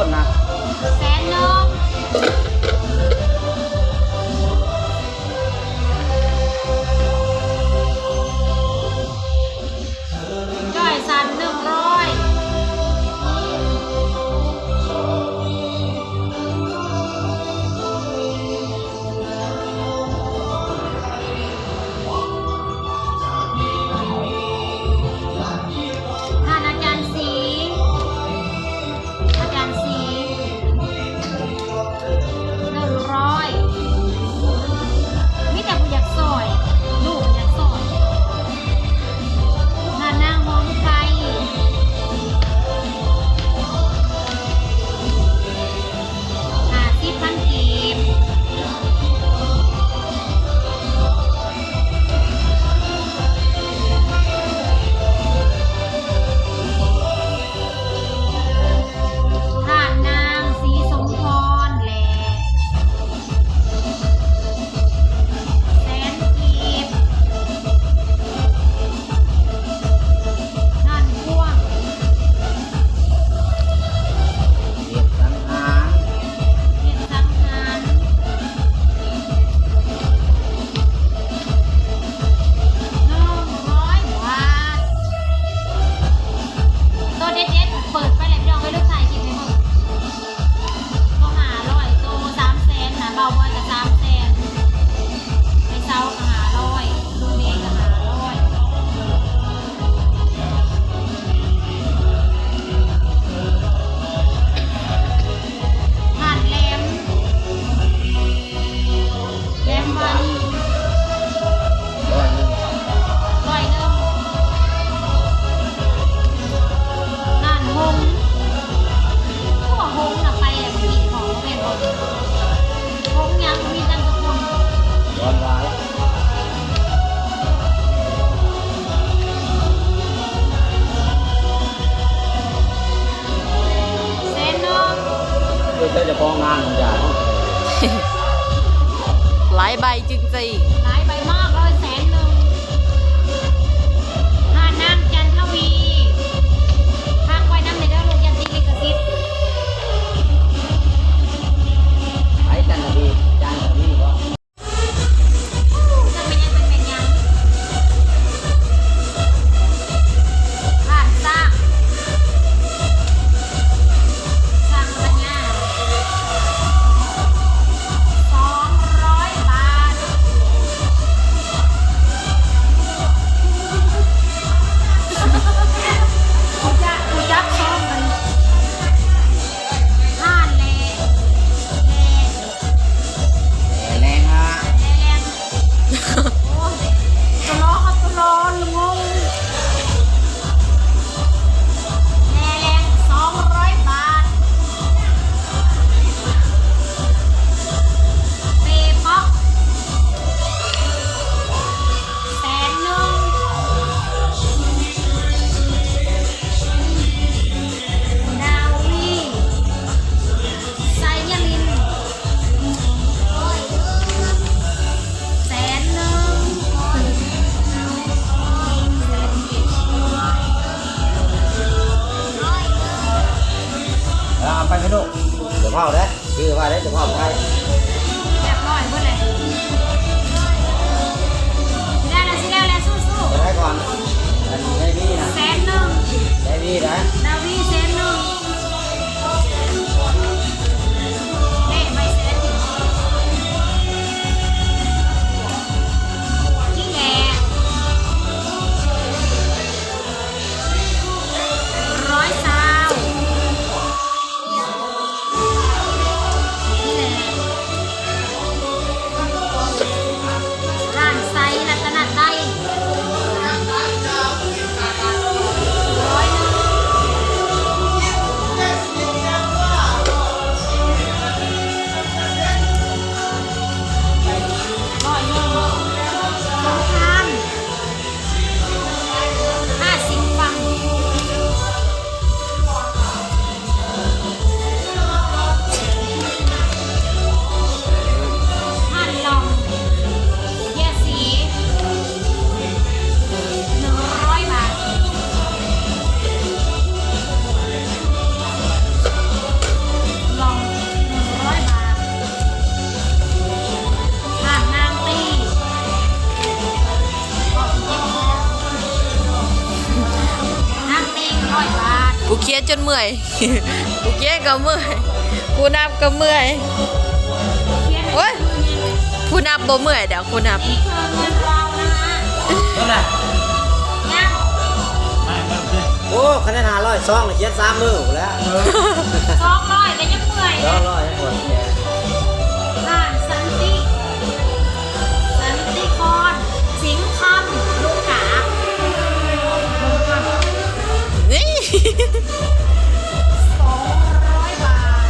ດນະ ແສນໜຶ່ງ ຈ້ອຍສັນ ໜຶ່ງຮ້ອຍ. ທ່ານອາຈານສີ ອາຈານສີ ໜຶ່ງຮ້ອຍ. ມີແຕ່ຜູ້ຢາກຊ່ອຍ ລູກຢາກຊ່ອຍ. ທ່ານນາງ ຫອມໄຟ ຫ້າສິບພັນກີບ. ທ່ານນາງ ສີສົມພອນ ແລະ ແສນກີບ. ທ່ານພວງ ເຮັດສັງຫານ ເຮັດສັງຫານ ໜຶ່ງຮ້ອຍບາດ. ໂຕເດັດໆ ເປີດໄປແລ້ວ ພີ່ນ້ອງເອີຍ ເລີກຖ່າຍຄລິບໃຫ້ເບິ່ງ. ໂຕຫ້າຮ້ອຍ ໂຕສາມແສນນະ ບ່າວບອຍກໍສາມແສນ ໄອ້ເຊົາກໍຫ້າຮ້ອຍ ລຸງເມກໍຫ້າຮ້ອຍ. ທ່ານແຫຼມ ແຫຼມວັນ ຮ້ອຍໜຶ່ງ ຮ້ອຍໜຶ່ງ. ທ່ານຫົງ ຄືວ່າຫົງນະ ໄປອັນນີ້ເນາະ ບໍ່ແມ່ນບໍ່? ຫົງຫຍັງ ມີນາມສະກຸນ ດອນຫວາຍ. ແສນໜຶ່ງ ເພື່ອເຈົ້າຂອງງານຂອງຢາເນາະ ຫຼາຍໃບຈຶ່ງຈະ ຫຼາຍໃບມາກເລີຍ ແສນໜຶ່ງ. ທ່ານນາງ ຈັນທະວີ ຝາກໄວ້ນຳແດ່ເດີລູກ ຢ້ານຕິດລິຂະສິດ. ໃຜ ຈັນທະວີ ຈັນທະວີບໍ? ຈັກແມ່ນຫຍັງ ຈັກແມ່ນຫຍັງ. ທ່ານຊ້າງ ຊ້າງປັນຍາ ສອງຮ້ອຍບາດ. ຮູ້ຈັກ ຮູ້ຈັກຊ້ອງມັນ. ທ່ານແລ ແລ ແລແລງ ແລແລງ ໂອ້ຍ ຕົວລໍ ຕົວລໍ ງົງ. ແລແລງ ສອງຮ້ອຍບາດ. ເປເປາະ ແສນໜຶ່ງ. ດາວີ ໄຊຍະລິນ ແສນໜຶ່ງ. ເອົາໄປແມ່ລູກ ດຽວເຜົາເດີ້ ຈື່ໄວ້ເດີ້ ດຽວເຜົາໄປ. ຮຽບຮ້ອຍເບິດເລີຍ. ຊິໄດ້ແລ້ວ ຊິໄດ້ແລ້ວ ສູ້ໆ. ໄດ້ກ່ອນ ອັນໄດວີນະ ແສນໜຶ່ງ. ໄດວີນະ ດາວີ ແສນໜຶ່ງ. ເດ້ ໃບແສນ ນີ້ແຫຼະ ຮ້ອຍຊາວ ນີ້ແຫຼະ. ຮ້ອຍບາດ. ຜູ້ຂຽນຈົນເມື່ອຍ ຜູ້ຂຽນກໍເມື່ອຍ ຜູ້ນັບກໍເມື່ອຍ. ໂອ້ຍ ຜູ້ນັບບໍ່ເມື່ອຍດອກ ຜູ້ນັບ. ນີ້ຄືເງິນເຮົານະ. ເທົ່າໃດ? ຍັງ. ໂອ້ ຄະແນນຫ້າຮ້ອຍ ຊອງຂຽນສາມມື້ພຸ້ນແຫຼະ. ສອງຮ້ອຍກໍຍັງເມື່ອຍ. ສອງຮ້ອຍຍັງປວດແຂນ. ທ່ານສັນຕິ ສັນຕິກອນ ສິງຄຳ ລູກກາ ນີ້ ສອງຮ້ອຍບາດ.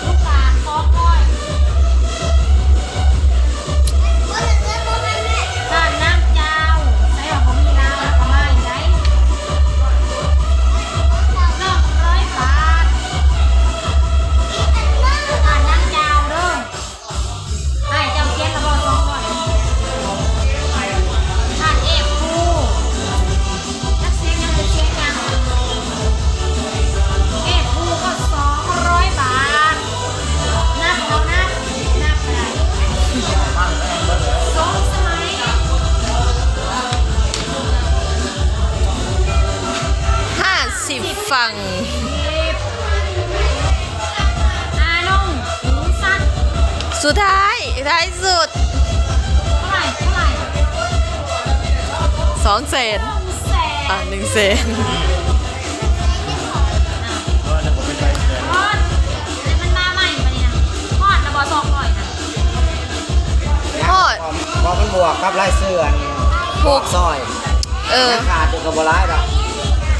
ລູກກາ ສອງຮ້ອຍ. ທ່ານນາງຈາວ ໃສວ່າບໍ່ມີລາວກໍມາຢູ່ໃດ໋. ສອງຮ້ອຍບາດ. ທ່ານນາງຈາວເດີ. ອ້າຍເຈົ້າຂຽນລະບໍ່ ສອງຮ້ອຍ? ທ່ານເອຟຄູ ຈັກເສັງຫຍັງ ເປັນເສັງຫຍັງ. ເອຟຄູກໍສອງຮ້ອຍບາດ. ນັບເອົາ ນັບ ນັບເທົ່າໃດ? ສອງສະໄໝ. ຫ້າສິບ ສິບ ຟັງ. ອານົງ ຫູສັດ ສຸດທ້າຍ ທ້າຍສຸດ ເທົ່າໃດ? ເທົ່າໃດ? ສອງແສນ ສອງແສນ ອ່າ ໜຶ່ງແສນ. ຮອດ ມັນມາໃໝ່ບາດນີ້ນະ. ຮອດລະບໍ່ ສອງຮ້ອຍນະ? ຮອດ ບໍ່ ມັນບວກກັບລາຍຊື່ອັນ ພວກ ພວກຊອຍ. ເອີ ຍັງຂາດຢູ່ກໍບໍ່ຫຼາຍດອກ.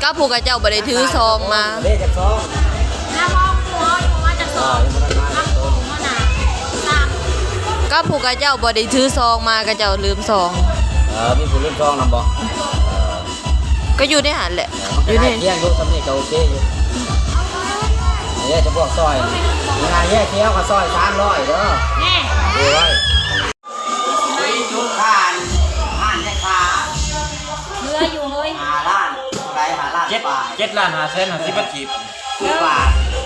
ກັບຜູ້ເຂົາເຈົ້າບໍ່ໄດ້ຖືຊອງມາ. ເດ້ ຈັກຊອງ? ແລ້ວມອງຫົວຢູ່ວ່າຈັກຊອງ? ເອີ ຍັງບໍ່ທັນມາ. ກັບຜູ້ເຂົາເຈົ້າບໍ່ໄດ້ຖືຊອງມາ ເຂົາເຈົ້າລືມຊອງ. ເອີ ມີຜູ້ລືມຊອງນຳບໍ່? ເອີ ກໍຢູ່ໃນຫັ້ນແຫຼະ. ເອີ ມັນກໍໃກ້ຄຽງຢູ່ ສ່ຳນີ້ກໍໂອເຄຢູ່. ເດ້ ຈະບວກຊອຍ. ເວລາແຍກແຖວກໍຊອຍສາມຮ້ອຍເດີ. ແນ່ ເອີ ໄວ້. ຈຸດຄ່າ ຮ້ານແມ່ຄ້າ ເຫຼືອຢູ່ເຮີ້ຍ ຫ້າລ້ານ ເທົ່າໃດ? ຫ້າລ້ານປາຍ ເຈັດ ເຈັດລ້ານຫ້າແສນຫ້າສິບພັນກີບ ຫຼືວ່າ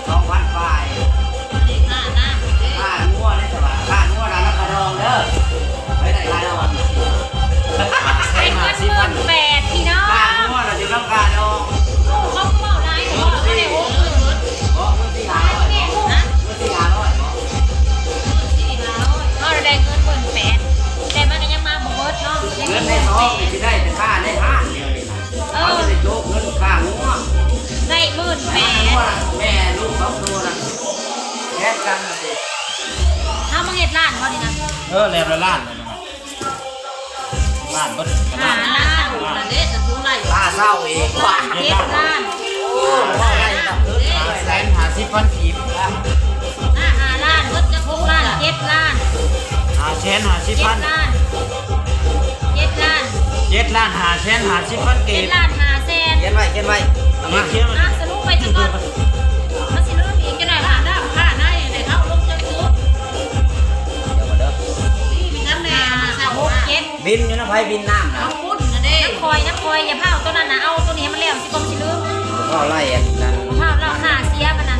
ສອງພັນປາຍ. ຄ່າງົວເດ້ ຄ່າງົວນະ ຄ່າງົວນະ ນຳຄ່າດອງເດີ ໄປໄດ້ຄ່າດອງ ເປັນເງິນໝື່ນແປດ ພີ່ນ້ອງ ຄ່າງົວນະ ຢູ່ນຳຄ່າດອງ. ລູກເຂົາເວົ້າຫຼາຍ ເຂົາເວົ້າໄດ້ຫົກໝື່ນ ເບິດ ເວົ້າໄດ້ເງິນໝື່ນແປດ ແຕ່ມັນກໍຍັງມາບໍ່ເບິດເນາະ. ເງິນໃນຊອງນີ້ຊິໄດ້ແຕ່ຄ່າໃນຮ້ານດຽວນີ້ນະ ເອີ ເຂົາຈະໄດ້ໂຈກເງິນຄ່າງົວ ໄດ້ໝື່ນແປດ ແມ່ລູກສອງໂຕນະ ແທນກັນນະຕິ. ເຮົາມາເຮັດຮ້ານບໍ່ນີ້ນະ? ເອີ ແລ້ວລະລ້ານ ລ້ານເບິດ ຫ້າລ້ານ ລ້ານເດ້ ສາທຸຫຼາຍ ຄ່າເຊົ່າອີກ ເຈັດລ້ານ ໂອ້ ເວົ້າໄດ້ນະ ຫ້າແສນຫ້າສິບພັນກີບ ອ່າ ຫ້າລ້ານ ເບິດຈັກ ຫົກລ້ານ ເຈັດລ້ານ ຫ້າແສນຫ້າສິບພັນ ເຈັດລ້ານ ເຈັດລ້ານ ເຈັດລ້ານຫ້າແສນຫ້າສິບພັນກີບ ເຈັດລ້ານຫ້າແສນ ຂຽນໄວ້ ຂຽນໄວ້ ມາ ຂຽນໄວ້ ອ່ະ ສະຫຼຸບໄປຊະກ່ອນ ມັນຊິລືມອີກ ຈະໄດ້ວ່າ ຄ່າໃນ ໃຫ້ເຮົາລົງຈັກຈຸດ ດຽວກ່ອນເດີ ນີ້ມີນຳແດ່ ຫ້າ ຫົກ ເຈັດ ບິນຢູ່ນຳໃຜ? ບິນນ້ຳນະ ນ້ຳອຸ່ນນະເດ້ ນ້ຳຄອຍ ນ້ຳຄອຍ ຢ່າພ້າວ ໂຕນັ້ນນະ ເອົາໂຕນີ້ໃຫ້ມັນແລ້ວ ຊິກ່ອນຊິລືມ ບໍ່ພ້າວໄລ່ອັນນັ້ນ ບໍ່ພ້າວລາວຄ່າເສຍມັນນະ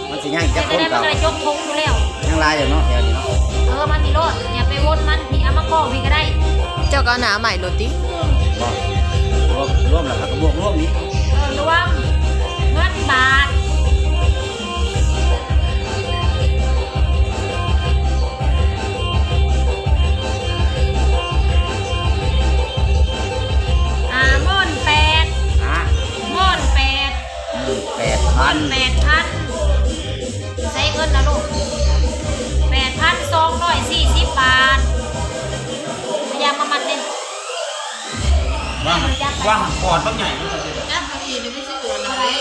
ມັນຊິຍັງຈັກຄົນເກົ່າ ມັນຈະໄດ້ຈົກຖົງຢູ່ແລ້ວ ຍັງຫຼາຍຢູ່ເນາະ ແຖວນີ້ເນາະ ເອີ ມັນນີ້ໂລດ ຢ່າໄປວົນມັນ ນີ້ ເອົາມາກອງພີ້ກໍໄດ້ ເຈົ້າກໍເອົາໜ້າໃໝ່ໂລດຕິ ບໍ່ ລວມ ລວມແລ້ວກໍບວກລວມອີກ ເອີ ລວມ ເງິນບາດ ອ່າ ໝື່ນແປດ ຮະ ໝື່ນແປດ ໝື່ນແປດພັນ ໝື່ນແປດພັນ ໃຊ້ເງິນນະລູກ ແປດພັນສອງຮ້ອຍສີ່ສິບບາດ ພະຍາຍາມມາມັດເດ້ ວາງ ວາງຂອດບັກໃຫຍ່ ຈັບເອົາອີກ ໄປຊື້ອັນນັ້ນເດ້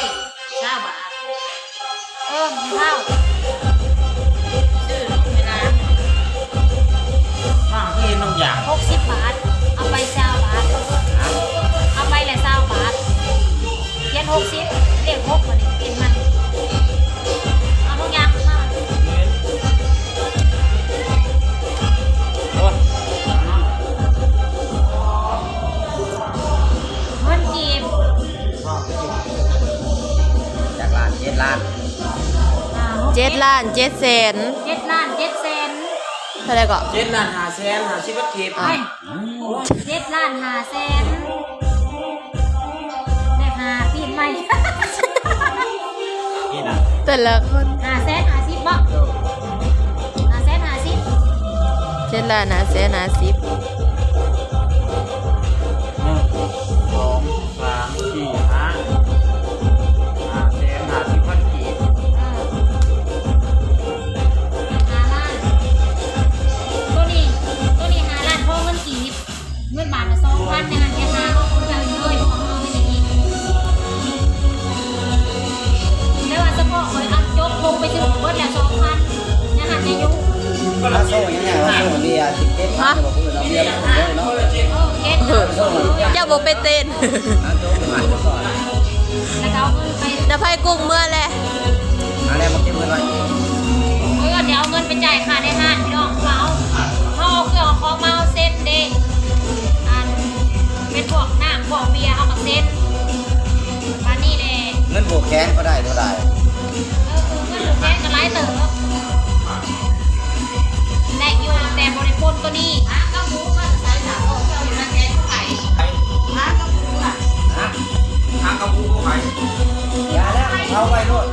ຊາວບາດ ເອີ ແມ່ເຖົ້າ ຊື້ເວລາ ຂ້າງຄືເຫັນນ້ອງຢາກ ຫົກສິບບາດ ເອົາໄປຊາວບາດ ເອົາໄປແຫຼະຊາວບາດ ຂຽນຫົກສິບ ເລກຫົກ ບັດນີ້ເປັນມັນ ເອົາທຸກຢ່າງມາ ໂອ້ຍ ເງິນກີບ ຈັກລ້ານ ເຈັດລ້ານ ອ່າ ເຈັດລ້ານເຈັດແສນ ເຈັດລ້ານເຈັດແສນ ເທົ່າໃດເກາະ? ເຈັດລ້ານຫ້າແສນຫ້າສິບພັນກີບ ອ່າ ເຈັດລ້ານຫ້າແສນ ເລກຫ້າ ແຕ່ລະຄົນ ຫ້າແສນຫ້າສິບເນາະ ຫ້າແສນຫ້າສິບ ເຈັດລ້ານຫ້າແສນຫ້າສິບ ໜຶ່ງ ສອງ ສາມ ສີ່ ຫ້າ ຫ້າແສນຫ້າສິບພັນກີບ ເອີ ຫ້າລ້ານ ໂຕນີ້ ໂຕນີ້ຫ້າລ້ານ ພໍເງິນກີບ ເງິນບາດລະສອງພັນ ໃນຫັ້ນແຕ່ຫາເອົາຄົນເຈົ້າອີກເລີຍ ເອົາເງິນອີກ ແຕ່ວ່າສະເພາະຂ້ອຍອັບຈົບລົງໄປຊື້ເບິດແລ້ວສອງພັນ ໃນຫັ້ນໃນຢູ່ ມາໂຊຫຍັງ ມາໂຊເບຍສິບເຈັດ ຮະ ແຕ່ວ່າຜູ້ອື່ນເອົາເບຍມາໂຊເລີຍເນາະ ເອີ ເຈັດ ເຈົ້າບໍ່ໄປເຕັ້ນ ມາໂຊເປັນໝັດກ່ອນ ແລ້ວກໍເອົາເງິນໄປ ນະໄພກຸ້ງເມືອແຫຼະ ມາແລ້ວ ມາເກັບເງິນໄວ້ ເອີ ດຽວເອົາເງິນໄປຈ່າຍຄ່າໃນຮ້ານ ພີ່ນ້ອງ ເຂົາ ເຮົາເອົາເຄື່ອງເອົາຂອງມາ ເຮົາເຊັນເດ້ ອັນ ເປັນພວກນ້ຳພວກເບຍ ເຮົາກໍເຊັນ ບາດນີ້ແຫຼະ ເງິນຜູກແຂນເຂົາໄດ້ເທົ່າໃດ ເອີ ເງິນຜູກແຂນກໍຫຼາຍເຕີບ ໄດ້ຢູ່ ແຕ່ບໍ່ໄດ້ປົນໂຕນີ້ ຫາກັບໝູມາແຕ່ໃສ ສາມ ເຈົ້າຢູ່ນຳແກນໃຜ ຫາກັບໝູລະ ຫາກັບໝູຂອງໃຜ ຢ່າແລ້ວ ເອົາໄວ້ໂລດ